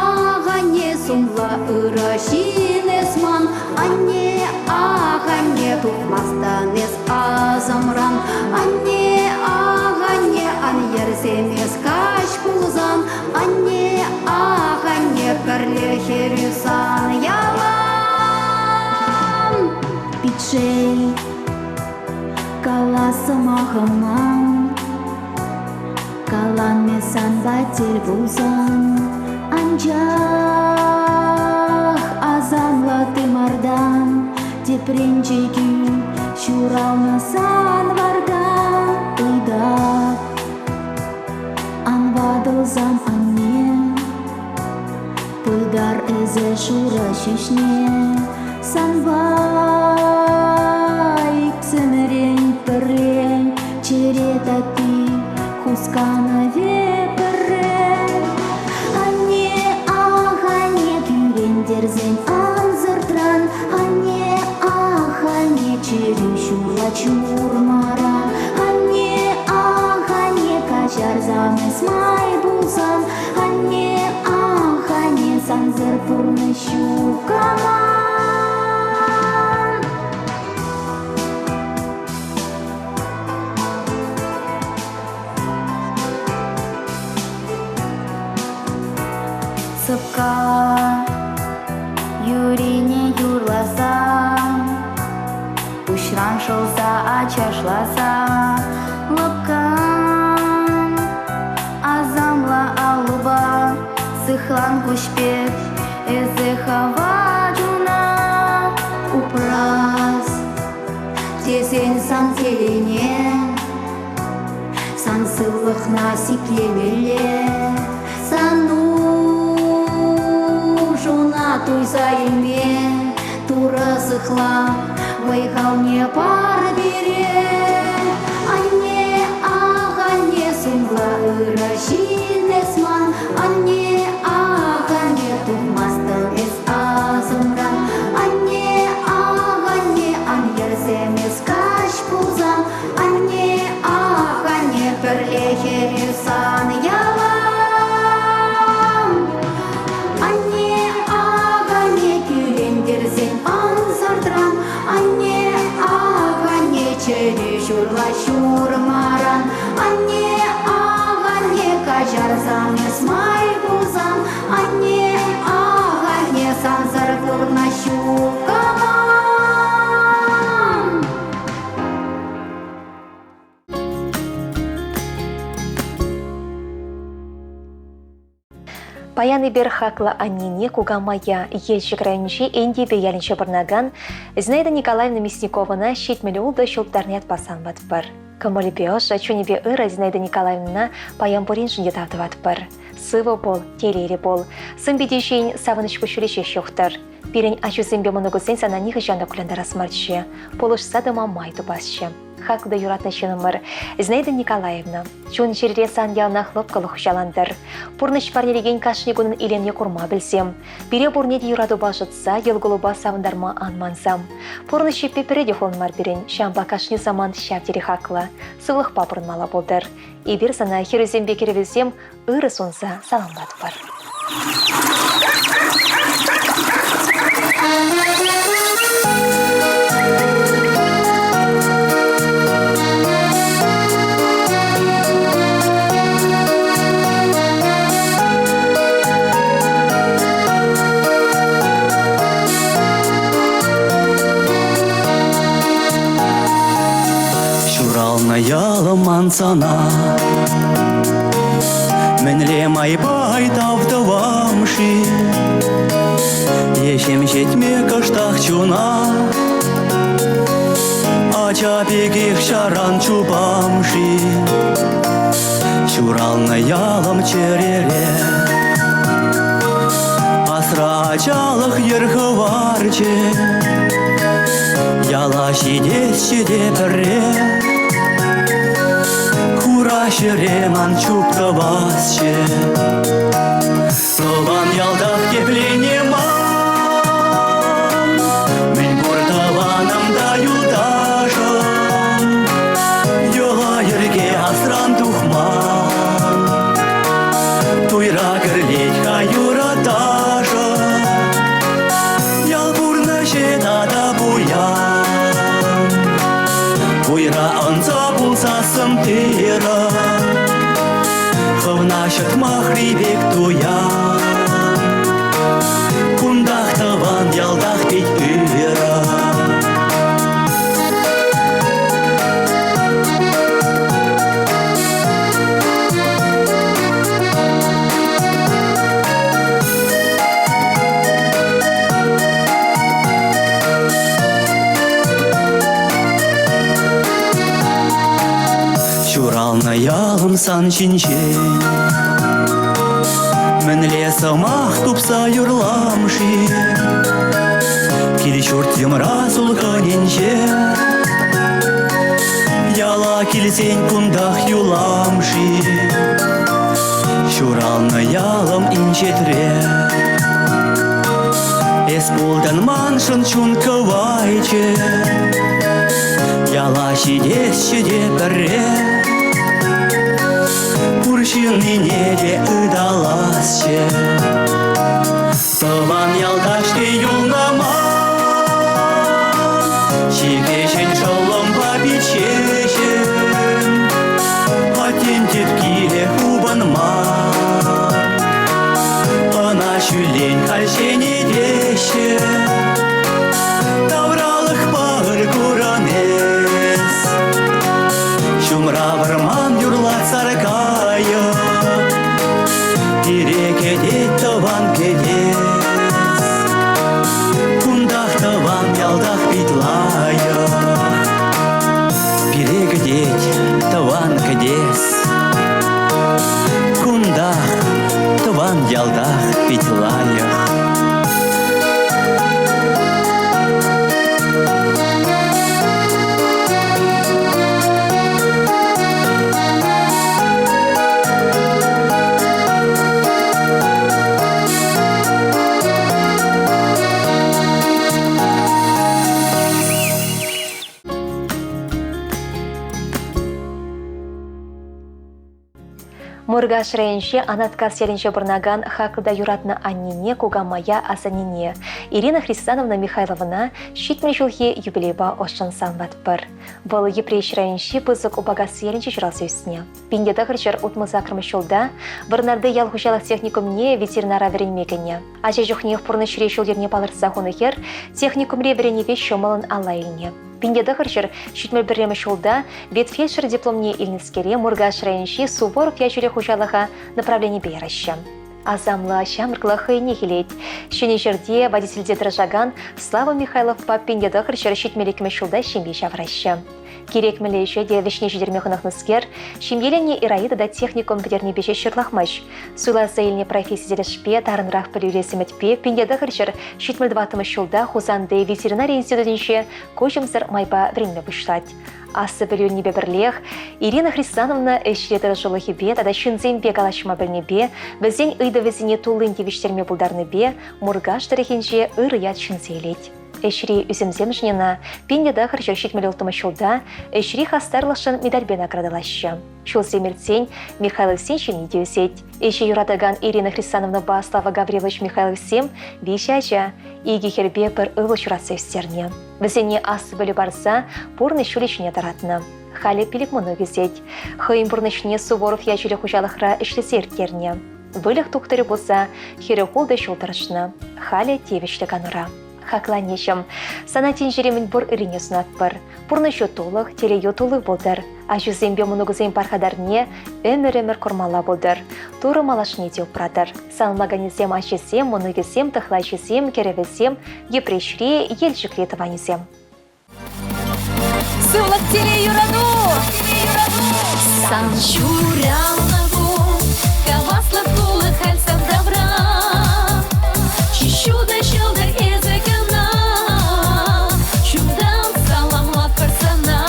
ах, анне, сумлӑ ырӑ ҫын эс ман. Анне, ах, анне, тухмастан эс асӑмран. Анне, ах, анне, ан йӗрсем эс каҫ пулсан. Анне, ах, анне, пӗрле хӗрӳ сан ялан. Пичей, кала сӑмахӑма, Каланни санпа тӗл пулсан, Анчах асамлӑ тымартан Тӗпренчӗкӳ ҫуралнӑ сан вартан ыйтап. Ан ватӑлсам, анне, пытар эсӗ шурӑ ҫӳҫне. Санпа иксӗмӗрен пӗрре чӗре таппи хусканӑвӗ пӗрре. Анне, ах, анне, кӳрентерсен ӑнсӑртран, анне, ах, анне, чӗрӳ ҫурла ҫурмаран. Анне, ах, анне, каҫарсам эс май пулсан. Анне, ах, анне, сансӑр пурнӑҫ ҫук аман. Сӑпка юрине юрласа, пуҫран шӑлса ачашласа, лӑпкан асамлӑ аллупа сыхлан куҫ пек эсӗ хӑва чуна. Упрас тесен сан телейне, Сан сывлӑхна сиплемелле, Сан нушуна туйса илме Турӑ сыхла, вӑй-халне пар пире. Анне, ах, анне, сумлӑ Пӗрле хӗрӳ сан ялан. Анне, ах, анне, кӳрентерсен ӑнсӑртран. Анне, ах, анне, чӗрӳ ҫурла ҫурмаран. Анне, ах, анне, каҫарсам эс май пулсан. Анне, ах, анне, сансӑр пурнӑҫ ҫук ман. Паян эпир хаклӑ аннене кукамая Елчӗк районӗнчи Энтепе ялӗнче пурӑнакан Зинаида Николаевна Мясниковӑна 76 ҫул тутарни ятпа саламлатпӑр. Кӑмӑлӗпе ӑшӑ, чунӗпе ырӑ Зинаида Николаевнӑна паян пуриншӗн те тав тӑватпӑр. Сывӑ пул, телейлӗ пул. Сӑн-пите ҫийӗн савӑнӑҫ куҫҫулӗ ҫеҫ юхтӑр. Пирӗн ачусемпе мӑнукусен сана нихӑҫан та кулянтарас марччӗ, пулӑшса тӑма май тупасчӗ. Хаклӑ та юратнӑ ҫыннӑмӑр Зинаида Николаевна, чун-чӗрере сан яланах лӑпкӑлӑх хуҫалантӑр. Пурнӑҫ парнелекен кашни кунӑн илемне курма пӗлсем. Пире пурне те юратупа ӑшӑтса, йӑл-кулӑпа савӑнтарма ан мансам. Пурнӑҫ ҫиппи пӗрре те хулӑн мар пирӗн, ҫавӑнпа кашни самант ҫав тери хаклӑ. Сывлӑхпа пурӑнмалла пултӑр. Эпир сана хӗрӳсемпе кӗрӗвӗсем ырӑ сунса саламлатпӑр. Ҫуралнӑ ялӑм ман сана Мӗнле майпа тав тӑвам-ши? Е ҫемҫетме кӑштах чуна? Ача пекех ҫаран чупам-ши? Ҫуралнӑ ялӑм чӗрере Асра ачалӑх йӗр хӑварчӗ. Яла ҫитесчӗ те пӗрре Хура ҫӗре ман чуп тӑвасчӗ. Тӑван ялтах теплене ман, Мӗнпур тӑванӑм та юлташӑм, Йӑла-йӗрке асран тухман. Туйра кӗрлет-ха юрӑ-ташӑ, Ял пурнӑҫӗ тата пуян. Уйра ӑнса пулсассӑн тырӑ, Хӑвна ҫӑтмахри пек туян. Кунтах тӑван ялтах пит ырӑ. Ҫуралнӑ ялӑм сан ҫинчен Мӗнле сӑмах тупса юрлам-ши? Кил-ҫурт йӑмра сулхӑнӗнче Яла килсен кунтах юлам-ши? Ҫуралнӑ ялӑм инҫетре Эс пултӑн маншӑн чун кӑвайчӗ Яла ҫитесчӗ те пӗрре Пур ҫыннине те ыталасчӗ Тӑван ялта-ҫке юлнӑ ман Чикеҫӗн шӑллӑмпа пиччеҫӗм Аттен тӗп киле хупӑнман Ӑна ҫуллен халь ҫӗнетеҫҫӗ Тавралӑх пӑр курӑн эс Ҫумра вӑрман юрлать саркайӑк Пире кӗтет тӑван кӗтес Кунтах тӑван ялтах пит лайӑх Пире кӗтет тӑван кӗтес Кунтах тӑван ялтах пит лайӑх. Муркаш районӗнчи Анаткас ялӗнче пурӑнакан хаклӑ та юратнӑ аннене, кукамая, асаннене Ирина Хрисановна Михайловӑна 70 ҫулхи юбилейпа ӑшшӑн саламлатпӑр. Вӑл Йӗпреҫ районӗнчи Пысӑк Упакасси ялӗнче ҫуралса ӳснӗ. 1968 ҫулта Вӑрнарти ял хуҫалӑх техникумне ветеринара вӗренме кӗнӗ. Ача чухнех пурнӑҫри ҫул-йӗрне палӑртса хунӑ хӗр техникумри вӗренӗве ҫӑмӑллӑн алла илнӗ. 1971 ҫулта ветфельдшер дипломне илнӗскере Муркаш районӗнчи Суворов ячӗллӗ хуҫалӑха направленипе яраҫҫӗ. Асамлӑ ҫамрӑклӑх хӑйнех илет. Ҫӗнӗ ҫӗрте водительте тӑрӑшакан Слава Михайловпа 1972 ҫулта ҫемье ҫавӑраҫҫӗ. Кирек мӗнле ӗҫе те вӗҫне ҫитерме хӑнӑхнӑскер, ҫемьеленнӗ Ираида та техникум пӗтернипе ҫеҫ ҫырлахмасть. Суйласа илнӗ професси тӗлӗшпе тарӑнрах пӗлӳ илес ӗмӗтпе 1974 ҫулта Хусанти ветеринари институтӗнче куҫӑмсӑр майпа вӗренме пуҫлать. Аслӑ пӗлӳ илнипе пӗрлех Ирина Хрисановна ӗҫре тӑрӑшулӑхӗпе тата ҫынсемпе калаҫма пӗлнипе, вӗсен ыйтӑвӗсене туллин тивӗҫтерме пултарнипе Муркаш тӑрӑхӗнче ырӑ ят ҫӗнсе илет. Ӗҫри ӳсӗмсемшӗн ӑна 1976 ҫулта ӗҫри хастарлӑхшӑн медальпе наградӑлаҫҫӗ. Ҫулсем иртсен Михайловсен ҫемйи те ӳсет. Ӗҫе юратакан Ирина Хрисановнӑпа Слава Гаврилович Михайловсем виҫӗ ача, икӗ хӗрпе пӗр ывӑл ҫуратса ӳстернӗ. Вӗсене аслӑ пӗлӳ парса пурнӑҫ ҫулӗ ҫине тӑратнӑ. Халӗ пилӗк мӑнук ӳсет. Хӑйӗн пурнӑҫне Суворов ячӗллӗ хуҫалӑхра ӗҫлесе ирттернӗ. Выльӑх тухтӑрӗ пулса 46 ҫул тӑрӑшнӑ. Халӗ тивӗҫлӗ канура. Хакланӑҫӑм, сана тӗнчери мӗнпур ыррине сунатпӑр. Пурнӑҫу тулӑх, телейӳ тулли пултӑр. Ачусемпе мӑнукусен пархатарне ӗмӗр-ӗмӗр курмалла пултӑр. Турӑ малашне те упратӑр. Саламлаканӗсем ачисем, мӑнукӗсем, тӑхлачисем, кӗрӗвӗсем, Йӗпреҫри, Елчӗкри тӑванӗсем. Сывлӑх телей юрату! Сан ҫуралнӑ кун, хаваслӑ кулӑ халь сан тавра. Чи ҫутӑ ҫӑлтӑр эсӗ кӑна, чунтан саламлатпӑр сана.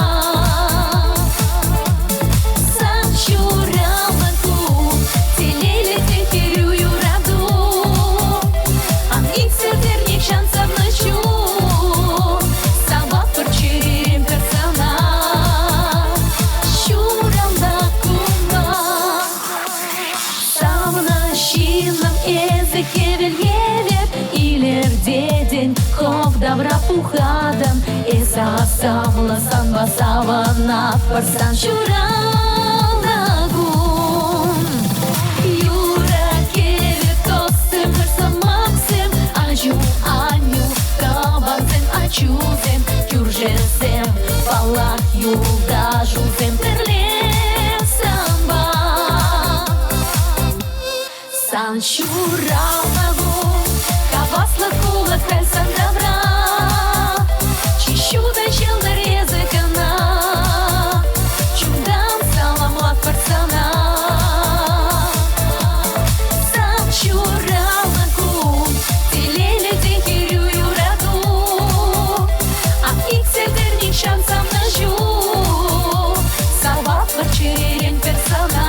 Сан ҫуралнӑ кун, телейлӗ те хӗрӳ юрату. Ан иксӗлтер нихҫан савнӑ ҫул. Саватпӑр чӗререн пӗр сана. Ҫуралнӑ куна. Савнӑ ҫыннӑм эсӗ хӗвел евӗр илӗртетӗн, хӑв тавра пухатӑн. Эс асамлӑ санпа савӑнатпӑр сан ҫуралнӑ кун. Юрӑ-кӗвӗ, тӑссем, пӗр сӑмахсем, аҫу-аннӳ, тӑвансем, ачусем, кӳршӗсем, паллах, юлташусем пӗрле санпа. Сан ҫуралнӑ кун, хаваслӑ кулӑ халь сан тавра. Чи ҫутӑ ҫӑлтӑр эсӗ кӑна, чунтан саламлатпӑр сана. Сан ҫуралнӑ кун, телейлӗ те хӗрӳ юрату. Ак иксӗлтӗр нихҫан савнӑ ҫул, саваплӑ чӗререн пӗр сана.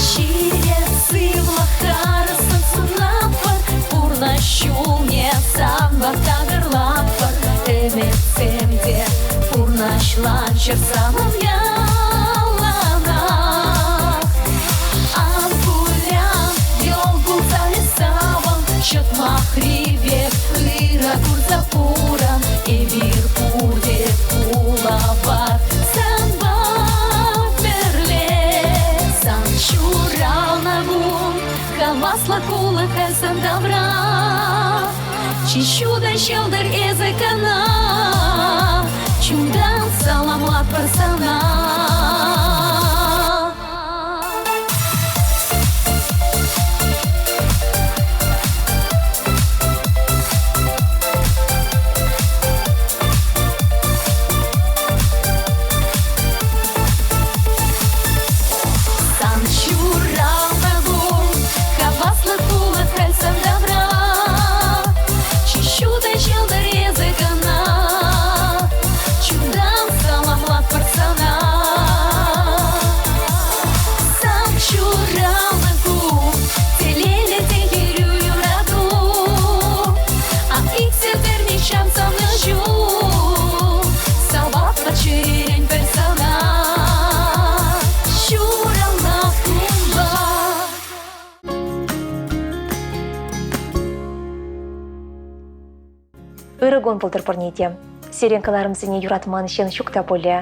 Ҫирӗп сывлӑх харӑссӑн сунатпӑр, пурнӑҫ ҫулне санпа такӑрлатпӑр. Ӗмӗтсем те пурнӑҫланччӑр санӑн яланах. Ан кулян, йӑл кулса эс савӑн, ҫӑтмахри пек ырӑ курса пурӑн. Эпир пурте пулапар санпа пӗрле. Сан ҫуралнӑ кун, хаваслӑ кулӑ халь сан тавра. Чи ҫутӑ ҫӑлтӑр эсӗ кӑна, чунтан саламлатпӑр сана. Сан ҫуралнӑ кун, хаваслӑ кулӑ халь сан тавра. Чи ҫутӑ ҫӑлтӑр эсӗ кӑна, чунтан саламлатпӑр сана. кун пултӑр пурне те. Сирӗн кӑларӑмсене юратман ҫын ҫук та пулӗ.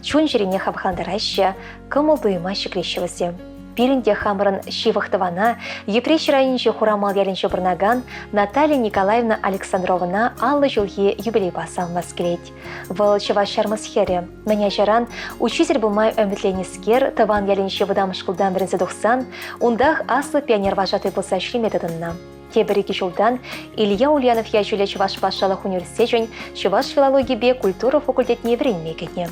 Чун-чӗрене хавхалантараҫҫӗ, кӑмӑл-туйӑма ҫӗклеҫҫӗ вӗсем. Пирӗн те хамӑрӑн ҫывӑх тӑвана Йӗпреҫ районӗнчи Хурамал ялӗнче пурӑнакан Наталья Николаевна Александровӑна 50 ҫулхи юбилейпа саламлас килет. Вӑл Чӑваш Ҫармӑс хӗрӗ. Мӗн ачаран учитель пулма ӗмӗтленнӗскер тӑван ялӗнчи вӑтам шкултан вӗренсе тухсан унтах аслӑ пионер вожатӑй пулса ӗҫлеме тытӑннӑ. Тепӗр икӗ ҫултан Илья Ульянов ячӗллӗ Чӑваш патшалӑх университечӗн чӑваш филологипе культура факультетне вӗренме кӗнӗ.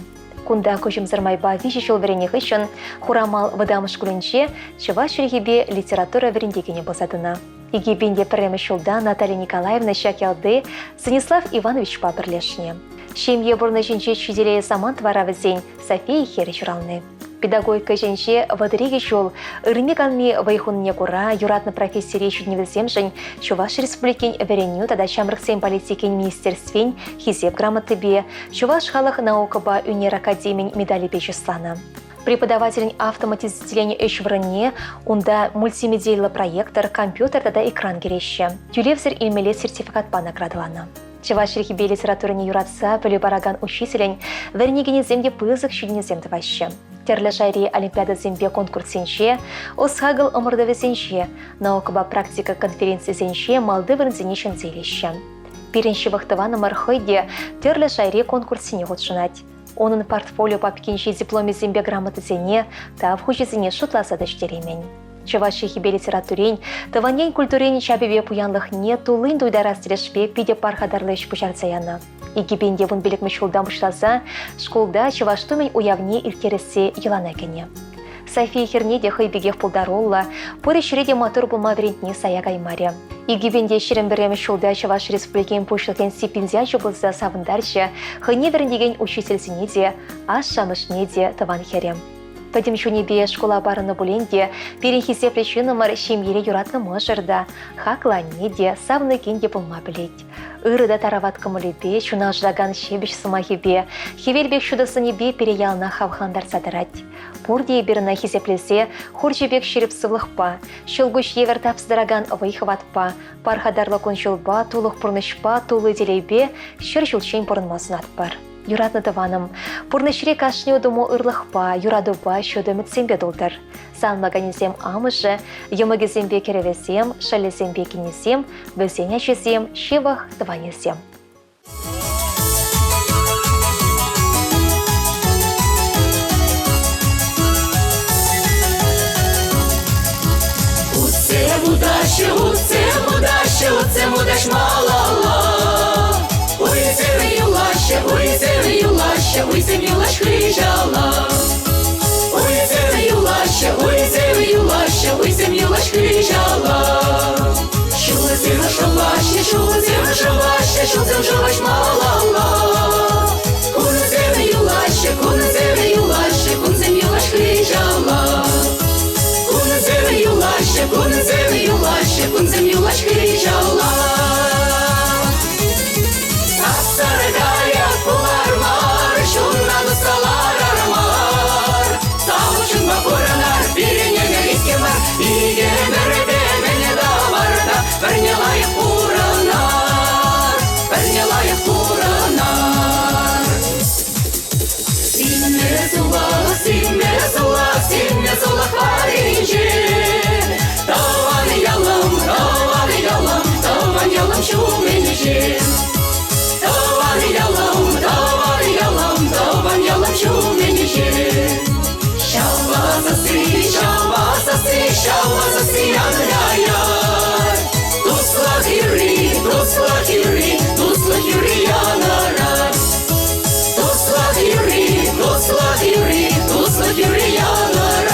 Кунта куҫӑмсӑр майпа виҫӗ ҫул вӗреннӗ хыҫҫӑн Хурамал вӑтам шкулӗнче чӑваш чӗлхипе литература вӗрентекенӗ пулса тӑнӑ. 2001 ҫулта Наталья Николаевна ҫак ялти Станислав Ивановичпа пӗрлешнӗ. Ҫемье пурнӑҫӗнче чи телейлӗ самант вара вӗсен София хӗрӗ ҫурални. Педагогика ӗҫӗнче 32 ҫул ырми-канми вӑй хунине кура юратнӑ профессире ҫитӗнӗвӗсемшӗн Чӑваш Республикин Вӗренӳ тата ҫамрӑксен политикин министерствин Хисеп грамотипе, Чӑваш халӑх наукӑпа ӳнер академийӗн медалӗпе чысланӑ. Преподавателӗн автоматизациленӗ ӗҫ вырӑнне унта мультимедийлӑ проектор, компьютер тата экран кӗреҫҫӗ. Тӳлевсӗр илмелле сертификатпа наградӑланӑ. Чӑваш чӗлхипе литературине юратса пӗлӳ паракан учителӗн вӗренекенӗсем те пысӑк ҫитӗнӳсем тӑваҫҫӗ. Тӗрлӗ шайри олимпиадӑсемпе конкурссенче, ӑс-хакӑл ӑмӑртӑвӗсенче, наукӑпа практика конференцисенче малти вырӑнсене ҫӗнсе илеҫҫӗ. Пирӗн ҫывӑх тӑванӑмӑр хӑй те тӗрлӗ шайри конкурссене хутшӑнать. Унӑн портфолио папкинчи дипломӗсемпе грамотӑсене, тав хучӗсене шутласа та ҫитереймен. Чӑваш чӗлхипе литературин, тӑван ен культурин чапӗпе пуянлӑхне туллин туйтарас тӗлӗшпе питӗ пархатарлӑ ӗҫ пуҫарса янӑ. 2015 ҫултан пуҫласа шкулта чӑваш тумӗн уявне ирттересси йӑлана кӗнӗ. София хӗрне те хӑй пекех пултаруллӑ, пур ӗҫре те маттур пулма вӗрентни сая каймарӗ. 2021 ҫулта Чӑваш Республикин Пуҫлӑхӗн стипендиачӗ пулса савӑнтарчӗ хӑйне вӗрентекен учительсене те, ашшӗ-амӑшне те тӑван хӗрӗ. Пӗтӗм чунӗпе шкула парӑннӑ пулин те, пирӗн хисеплӗ ҫыннӑмӑр ҫемьере юратнӑ мӑшӑр та, хаклӑ анне те, савнӑ кин те пулма пӗлет. Ырӑ та тарават кӑмӑлӗпе, чуна ӑшӑтакан ҫепӗҫ сӑмахӗпе, хӗвел пек ҫутӑ сӑнӗпе пире яланах хавхалантарса тӑрать. Пурте эпир ӑна хисеплесе хурҫӑ пек ҫирӗп сывлӑхпа, ҫӑлкуҫ евӗр тапса тӑракан вӑй-хӑватпа, пархатарлӑ кун-ҫулпа, тулӑх пурнӑҫпа, тулли телейпе ҫӗр ҫулччен пурӑнма сунатпӑр. Юратнӑ тӑванӑм, пурнӑҫри кашни утӑму ырлӑхпа, юратупа, ҫутӑ ӗмӗтсемпе тултӑр. Салмаканӗсем амӑшӗ, йӑмӑкӗсемпе кӗрӗвӗсем, шӑллӗсемпе кинӗсем, вӗсен ачисем, ҫывӑх тӑванӗсем. Утсем утаҫҫӗ, утсем утаҫҫӗ, утсем утаҫ малалла. Уйсем юлаҫҫӗ, уйсем юлаҫҫӗ, уйсем юлаҫ хыҫала. Уйсем юлаҫҫӗ, уйсем юлаҫҫӗ, уйсем юлаҫ хыҫала. Ҫулсем шӑваҫҫӗ, ҫулсем шӑваҫҫӗ, ҫулсем шӑваҫ малалла. Кунсем юлаҫҫӗ, кунсем юлаҫҫӗ, кунсем юлаҫ хыҫала. Кунсем юлаҫҫӗ, кунсем юлаҫҫӗ, кунсем юлаҫ хыҫала. Саркая пулар мар, ҫуннан саларар мар. Савӑнма пурӑнар, пирӗн ӗмӗр иккӗ мар, икӗ ӗмӗрпе мӗн таварта, пӗрне лайӑх пурӑнар, пӗрне лайӑх пурӑнар. Симме сулах, симме сулах, симме сулах варринче. Тӑван ялӑм, тӑван ялӑм, тӑван ялӑм ҫумӗнче. Тӑван ялӑм, тӑван ялӑм, тӑван ялӑм ҫумӗнче. Ҫава сасси, ҫава сасси, ҫава сасси янраять. Туслӑх юрри, туслӑх юрри, туслӑх юрри янӑрать. Туслӑх юрри, туслӑх юрри, туслӑх юрри янӑрать.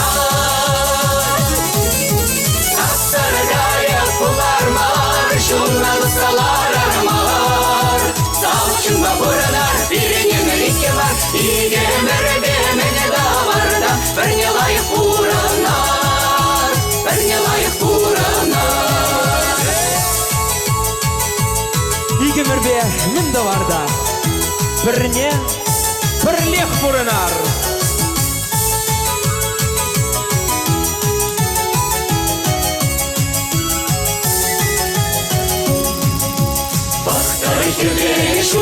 Саркая пулар мар, ҫуннан саларар мар. Савчунпа пурӑнар, пирӗн ӗмӗр иккӗ мар, икӗ ӗмӗрпе мӗн таварта, пӗрне лайӑх пурӑнар, пӗрне лайӑх пурӑнар. Икӗмӗрпе мӗн тӑварта, пӗрне пӗрлех пурӑнар. Пӑхтӑр хӗвел.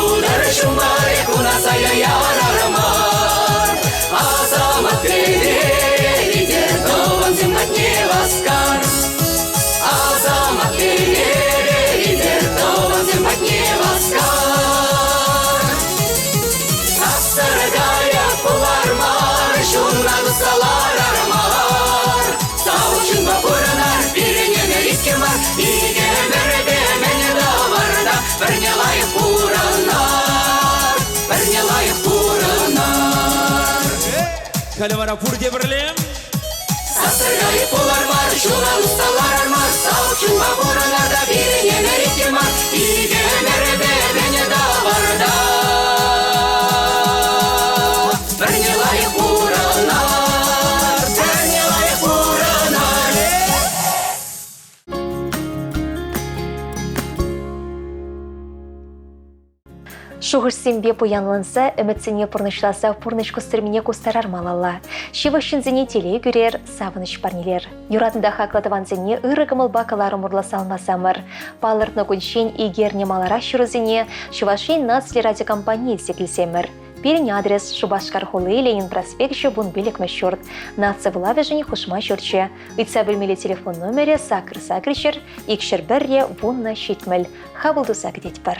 Халӗ вара пурте пӗрле. Сасӑркайӑк пулар мар, ҫула усса ларар мар, савӑк чунпа пурӑнар та пирӗн ӗмӗр иккӗ мар, икӗ ӗмӗрӗпе мӗн тӑвар та. Пӗрне лайӑх пурӑнар, пӗрне лайӑх пурӑнар. Шухӑшсемпе пуянланса, ӗмӗтсене пурнӑҫласа пурнӑҫ кустӑрмине кустарар малалла. Ҫывӑх ҫынсене телей кӳрер, савӑнӑҫ парнелер. Юратнӑ та хаклӑ тӑвансене ырӑ кӑмӑлпа кӑларӑм урласа алмасамӑр. Палӑртнӑ кунччен икерне маларах ҫырусене Чӑваш Ен наци радиокомпани илсе килсемӗр. Пирӗн адрес Шупашкар хули, Ленин проспекчӗ, 15-мӗш ҫурт. Наци вулавӗшӗн хушма ҫуртчӗ. Ыйтса пӗлмелли телефон номерӗ сакӑр сакӑр ҫӗр, икҫӗр пӗрре, вуннӑ ҫитмӗл. Хапӑл туса кӗтетпӗр.